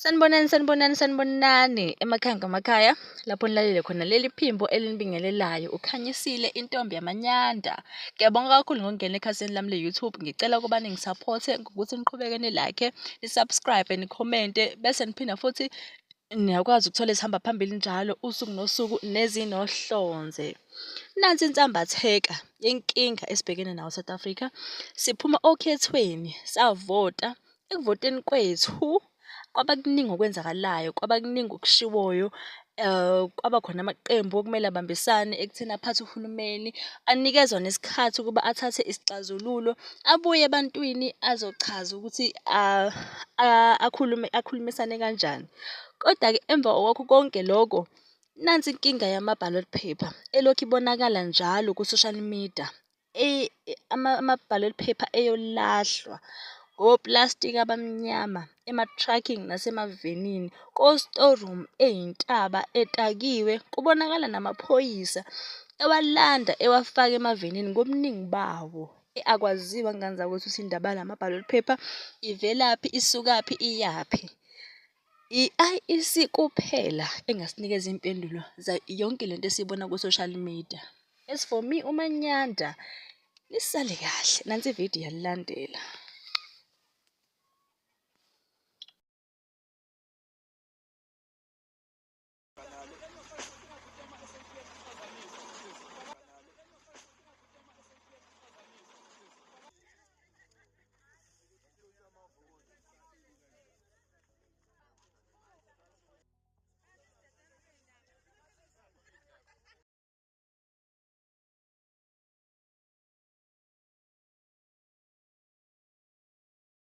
Sanibonani, sanibonani, sanibonani emakhaya ngamakhaya lapho nilalele khona leli phimbo elinibingelelayo uKhanyisile intombi yamanyanda. Ngiyabonga kakhulu ngokungena ekhasini lami le-YouTube. Ngicela ukuba ningisaphothe ngokuthi niqhubeke ni-like, ni-subscribe, nikhomente bese niphinda futhi niyakwazi ukuthola ezihamba phambili njalo usuku nosuku nezinohlonze. Nansi insambatheka yenkinga esibhekene nayo South Africa. Siphuma okhethweni savota Ekuvoteni kwethu kwaba kuningi okwenzakalayo, kwaba kuningi okushiwoyo, kwaba khona amaqembu okumele abambisane ekutheni aphathe uhulumeni, anikezwa nesikhathi ukuba athathe isixazululo, abuye ebantwini azochaza ukuthi akhulume akhulumisane kanjani. Koda-ke emva kwakho konke loko, nansi inkinga yama-ballot paper elokhu ibonakala njalo ku-social media. Ama-ballot paper eyolahlwa ngoplastiki abamnyama ema-truck-ini nasemavenini, ko-storeroom eyintaba etakiwe. Kubonakala namaphoyisa ewalanda ewafaka emavenini ngobuningi bawo. Akwaziwa ngane zakwethu ukuthi indaba yalama-ballot paper ivelaphi, isukaphi, iyaphi. I-I_E_C kuphela engasinikeza iy'mpendulo zayo yonke lento esiyibona ku-social media. As for me uManyanda, nisale kahle nansi ividiyo iyalandela.